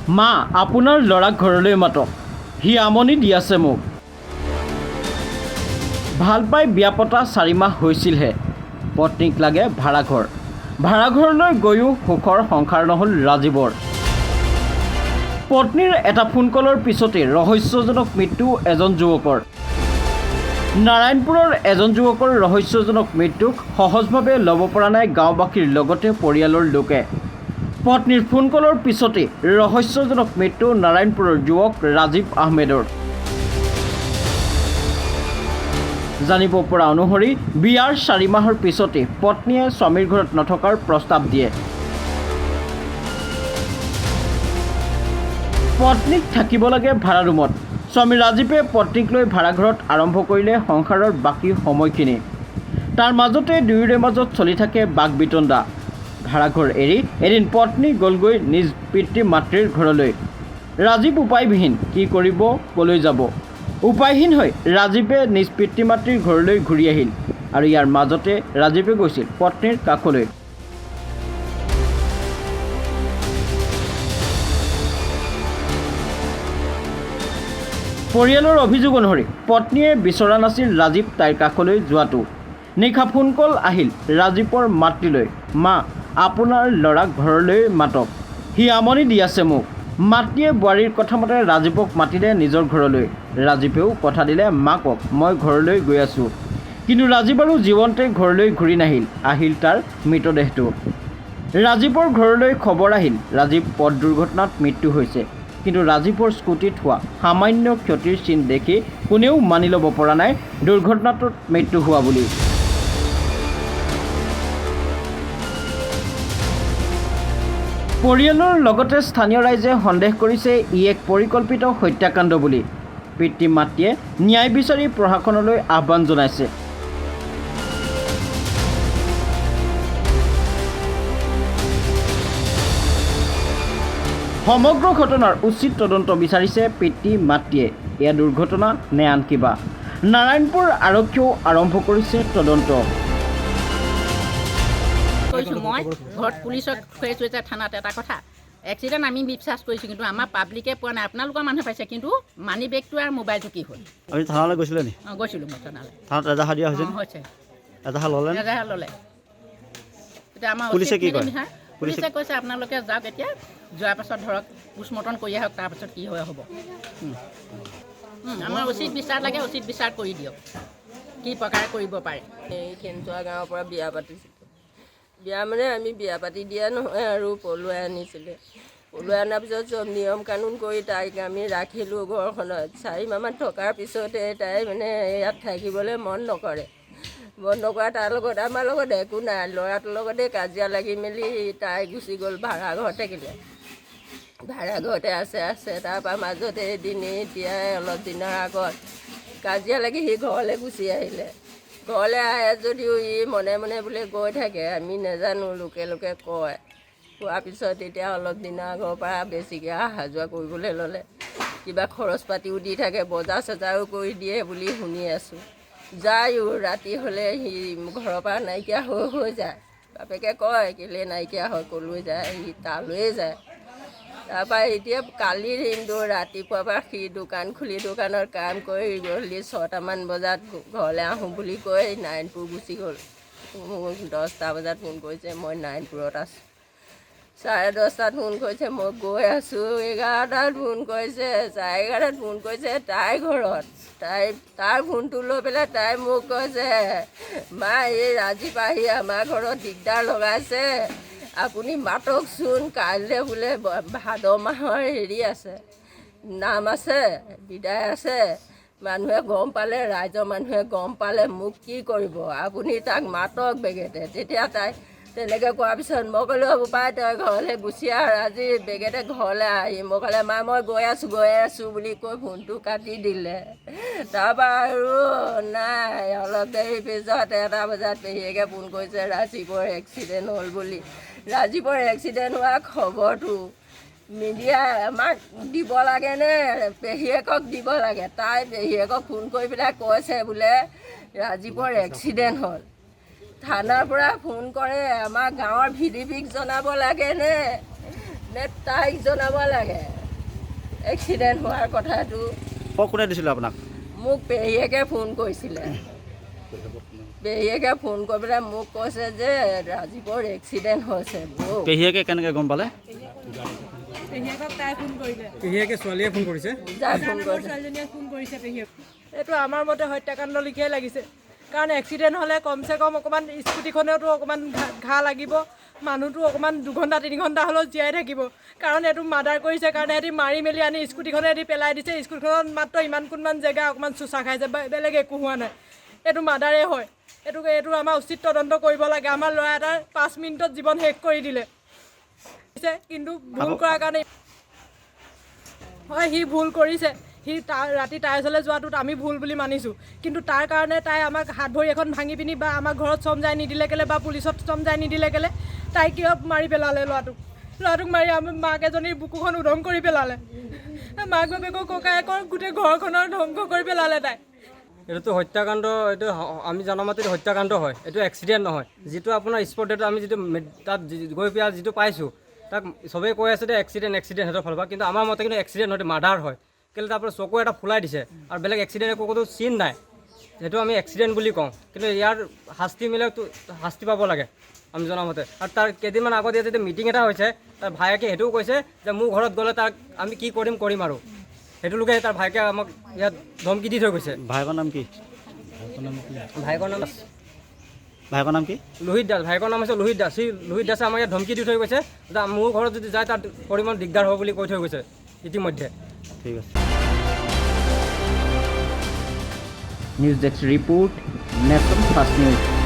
মা, আপোনাৰ ল'ৰাক ঘৰলৈ মাতক, সি আমনি দি আছে মোক। ভাল পাই বিয়া পতা 4 মাহ হৈছিলহে, পত্নীক লাগে ভাড়াঘৰ। ভাড়াঘৰলৈ গৈও সুখৰ সংসাৰ নহ'ল ৰাজীৱৰ। পত্নীৰ এটা ফোন কলৰ পিছতেই ৰহস্যজনক মৃত্যু এজন যুৱকৰ। নাৰায়ণপুৰৰ এজন যুৱকৰ ৰহস্যজনক মৃত্যুক সহজভাৱে ল'ব পৰা নাই গাঁওবাসীৰ লগতে পৰিয়ালৰ লোকে। পত্নীৰ ফোন কলৰ পিছতেই ৰহস্যজনক মৃত্যু নাৰায়ণপুৰৰ যুৱক ৰাজীৱ আহমেদৰ। জানিব পৰা অনুসৰি বিয়াৰ 4 মাহৰ পিছতেই পত্নীয়ে স্বামীৰ ঘৰত নথকাৰ প্ৰস্তাৱ দিয়ে। পত্নীক থাকিব লাগে ভাড়া ৰুমত। স্বামী ৰাজীৱে পত্নীক লৈ ভাড়াঘৰত আৰম্ভ কৰিলে সংসাৰৰ বাকী সময়খিনি। তাৰ মাজতে দুয়োৰে মাজত চলি থাকে বাক বিতণ্ডা। ভাড়াঘৰ এৰি এদিন পত্নী গ'লগৈ নিজ পিতৃ মাতৃৰ ঘৰলৈ। ৰাজীৱ উপায়বিহীন, কি কৰিব, কলৈ যাব? উপায়হীন হৈ ৰাজীৱে নিজ পিতৃ মাতৃৰ ঘৰলৈ ঘূৰি আহিল আৰু ইয়াৰ মাজতে ৰাজীৱে গৈছিল পত্নীৰ কাষলৈ। পৰিয়ালৰ অভিযোগ অনুসৰি পত্নীয়ে বিচৰা নাছিল ৰাজীৱ তাইৰ কাষলৈ যোৱাটো। নিশা ফোন কল আহিল ৰাজীৱৰ মাতৃলৈ, "মা, আপোনাৰ ল'ৰাক ঘৰলৈ মাতক, সি আমনি দি আছে মোক।" মাতৃয়ে বোৱাৰীৰ কথামতে ৰাজীৱক মাতিলে নিজৰ ঘৰলৈ। ৰাজীৱেও কথা দিলে মাকক, "মই ঘৰলৈ গৈ আছোঁ।" কিন্তু ৰাজীৱ আৰু জীৱন্তে ঘৰলৈ ঘূৰি নাহিল, আহিল তাৰ মৃতদেহটো। ৰাজীৱৰ ঘৰলৈ খবৰ আহিল ৰাজীৱ পথ দুৰ্ঘটনাত মৃত্যু হৈছে। কিন্তু ৰাজীৱৰ স্কুটিত হোৱা সামান্য ক্ষতিৰ চিন দেখি কোনেও মানি ল'ব পৰা নাই দুৰ্ঘটনাটোত মৃত্যু হোৱা বুলি। পৰিয়ালৰ লগতে স্থানীয় ৰাইজে সন্দেহ কৰিছে ই এক পৰিকল্পিত হত্যাকাণ্ড বুলি। পিতৃ মাতৃয়ে ন্যায় বিচাৰি প্ৰশাসনলৈ আহ্বান জনাইছে। সমগ্ৰ ঘটনাৰ উচিত তদন্ত বিচাৰিছে পিতৃ মাতৃয়ে। এয়া দুৰ্ঘটনা নে আন কিবা? নাৰায়ণপুৰ আৰক্ষীয়েও আৰম্ভ কৰিছে তদন্ত। কৰিছোঁ মই ঘৰত, পুলিচক থৈছোঁ এতিয়া থানাত। এটা কথা, এক্সিডেণ্ট আমি বিশ্বাস কৰিছোঁ, কিন্তু আমাৰ পাব্লিকে পোৱা নাই। আপোনালোকৰ মানুহে পাইছে, কিন্তু মানি বেগটো আৰু মোবাইলটো কি হ'ল? আপুনি থানালৈ গৈছিলে নি? অঁ, গৈছিলোঁ মই থানালৈ। থানাত এজাহাৰ দিয়া হৈছে? অঁ, হৈছে। এজাহাৰ ল'লে নে? এজাহাৰ ল'লে। এতিয়া আমাৰ পুলিচে উচিত কি কয়? মিলি হা? পুলিচে কৈছে, আপোনালোকে যাওক এতিয়া, যোৱাৰ পাছত ধৰক পোষ্টমৰ্টম কৰি আহক, তাৰপাছত কি হয় হ'ব। আমাৰ উচিত বিচাৰ লাগে, উচিত বিচাৰ কৰি দিয়ক, কি প্ৰকাৰে কৰিব পাৰে। এই খেনচোৱা গাঁৱৰ পৰা বিয়া পাতিছিলোঁ। বিয়া মানে আমি বিয়া পাতি দিয়া নহয় আৰু, পলুৱাই আনিছিলে। পলুৱাই অনাৰ পিছত চব নিয়ম কানুন কৰি তাইক আমি ৰাখিলোঁ ঘৰখনত। 4 মাহমান থকাৰ পিছতে তাই মানে ইয়াত থাকিবলৈ মন নকৰে। মন নকৰা, তাৰ লগত আমাৰ লগত একো নাই, ল'ৰাটোৰ লগতে কাজিয়া লাগি মেলি তাই গুচি গ'ল, ভাড়া ঘৰত থাকিলে। ভাড়া ঘৰতে আছে আছে, তাৰপৰা মাজতে এদিন এতিয়া অলপ দিনৰ আগত কাজিয়া লাগি সি ঘৰলৈ গুচি আহিলে। ঘৰলৈ আহে যদিও ই মনে মনে বোলে গৈ থাকে, আমি নাজানো, লোকে লোকে কয়। কোৱাৰ পিছত এতিয়া অলপ দিনৰ আগৰ পৰা বেছিকৈ অহা যোৱা কৰিবলৈ ল'লে। কিবা খৰচ পাতিও দি থাকে, বজাৰ চজাৰো কৰি দিয়ে বুলি শুনি আছোঁ। যায়ো, ৰাতি হ'লে সি ঘৰৰ পৰা নাইকিয়া হৈ হৈ যায়। বাপেকে কয়, কেলৈ নাইকিয়া হয়, ক'লৈ যায়? সি তালৈয়ে যায়। তাৰপৰা এতিয়া কালিৰ দিনটো ৰাতিপুৱাৰ পৰা সি দোকান খুলি দোকানত কাম কৰি গধূলি 6টামান বজাত ঘৰলৈ আহোঁ বুলি কৈ নাৰায়ণপুৰ গুচি গ'ল। মোক 10টা বজাত ফোন কৰিছে, মই নাৰায়ণপুৰত আছোঁ। 10:30টাত ফোন কৰিছে, মই গৈ আছোঁ। 11টাত ফোন কৰিছে, 11:30টাত ফোন কৰিছে তাইৰ ঘৰত। তাই তাৰ ফোনটো লৈ পেলাই তাই মোক কৈছে, "মা, এই ৰাজীৱ আহি আমাৰ ঘৰত দিগদাৰ লগাইছে, আপুনি মাতকচোন। কাইলৈ বোলে ভাদ মাহৰ হেৰি আছে, নাম আছে, বিদায় আছে। মানুহে গম পালে, ৰাইজৰ মানুহে গম পালে মোক কি কৰিব? আপুনি তাক মাতক বেগেতে।" তেতিয়া তাই তেনেকৈ কোৱাৰ পিছত মই ক'লোঁ, "বোপাই, তই ঘৰলৈ গুচি আহ।" আজি বেগেতে ঘৰলৈ আহি মই ক'লে, "মা, মই গৈ আছোঁ, গৈ আছোঁ" বুলি কৈ ফোনটো কাটি দিলে। তাৰপৰা আৰু নাই। অলপ দেৰি পিছত 1টা বজাত পেহীয়েকে ফোন কৰিছে ৰাজীৱৰ এক্সিডেণ্ট হ'ল বুলি। ৰাজীৱৰ এক্সিডেণ্ট হোৱা খবৰটো মিডিয়াই আমাক দিব লাগেনে পেহীয়েকক দিব লাগে? তাই পেহীয়েকক ফোন কৰি পেলাই কৈছে বোলে ৰাজীৱৰ এক্সিডেণ্ট হ'ল। থানাৰ পৰা ফোন কৰে, আমাৰ গাঁৱৰ ভি ডি পিক জনাব লাগেনে? নে তাইক জনাব লাগে এক্সিডেণ্ট হোৱাৰ কথাটো। কোনে দিছিলে আপোনাক? মোক পেহীয়েকে ফোন কৰিছিলে। পেহীয়েকে ফোন কৰি পেলাই মোক কৈছে যে ৰাজীৱৰ এক্সিডেণ্ট হৈছে বৌ। পেহীয়েকে কেনেকৈ গম পালে? পেহীয়েকে ছোৱালীয়ে ফোন কৰিছে। পূজাই ফোন কৰিছে। এইটো আমাৰ মতে হত্যাকাণ্ড লিখিয়াই লাগিছে, কাৰণ এক্সিডেণ্ট হ'লে কমচে কম অকণমান স্কুটিখনেওতো অকণমান ঘাঁ লাগিব, মানুহটো অকণমান 2 ঘণ্টা 3 ঘণ্টা হ'লেও জীয়াই থাকিব। কাৰণ এইটো মাৰ্ডাৰ কৰিছে কাৰণে সিহঁতি মাৰি মেলি আনি স্কুটিখনে সিহঁতি পেলাই দিছে। স্কুটিখনত মাত্ৰ ইমান কোনমান জেগা অকণমান চোচা খাইছে, বেলেগ একো হোৱা নাই। এইটো মাৰ্ডাৰেই হয়। এইটো আমাৰ উচিত তদন্ত কৰিব লাগে। আমাৰ ল'ৰা এটাৰ 5 মিনিটত জীৱন শেষ কৰি দিলে। কিন্তু ভুল কৰাৰ কাৰণে হয়, সি ভুল কৰিছে। সি তাৰ ৰাতি তাইৰ ওচৰলৈ যোৱাটোত আমি ভুল বুলি মানিছোঁ, কিন্তু তাৰ কাৰণে তাই আমাক হাত ভৰি এখন ভাঙি পিনি বা আমাৰ ঘৰত চমজাই নিদিলে কেলে বা পুলিচত চমজাই নিদিলে কেলে? তাই কিয় মাৰি পেলালে ল'ৰাটোক? ল'ৰাটোক মাৰি আমাৰ মাক এজনীৰ বুকুখন উদং কৰি পেলালে। মাক বাপেকৰ, ককায়েকৰ, গোটেই ঘৰখনৰ ধ্বংস কৰি পেলালে তাই। এইটোতো হত্যাকাণ্ড। এইটো আমি জনামতে এইটো হত্যাকাণ্ড হয়, এইটো এক্সিডেণ্ট নহয়। যিটো আপোনাৰ স্পট ডেটত আমি যিটো তাত গৈ পেলাই যিটো পাইছোঁ, তাক চবেই কৈ আছে যে এক্সিডেণ্ট, এক্সিডেণ্ট সিহঁতৰ ফালৰ পৰা। কিন্তু আমাৰ মতে কিন্তু এক্সিডেণ্ট নহয়, মাৰ্ডাৰ হয়। কেলৈ তাৰ চকু এটা ফুলাই দিছে আৰু বেলেগ এক্সিডেণ্ট একো ক'তো চিন নাই। সেইটো আমি এক্সিডেণ্ট বুলি কওঁ, কিন্তু ইয়াৰ শাস্তি মিলে শাস্তি পাব লাগে আমি জনামতে। আৰু তাৰ কেইদিনমান আগত ইয়াত যেতিয়া মিটিং এটা হৈছে, তাৰ ভায়েকে সেইটোও কৈছে যে মোৰ ঘৰত গ'লে তাক আমি কি কৰিম কৰিম। আৰু সেইটো লোকে তাৰ ভায়েকে আমাক ইয়াত ধমকি দি থৈ গৈছে। ভায়েকৰ নাম কি? ভায়েকৰ নাম ভায়েকৰ নাম কি? লোহিত দাস। ভায়েকৰ নাম হৈছে লোহিত দাস। সি লোহিত দাসে আমাক ইয়াত ধমকি দি থৈ গৈছে যে মোৰ ঘৰত যদি যায়, তাত পৰিমাণ দিগদাৰ হ'ব বুলি কৈ থৈ গৈছে ইতিমধ্যে। ঠিক আছে। News desk report, Nation First News.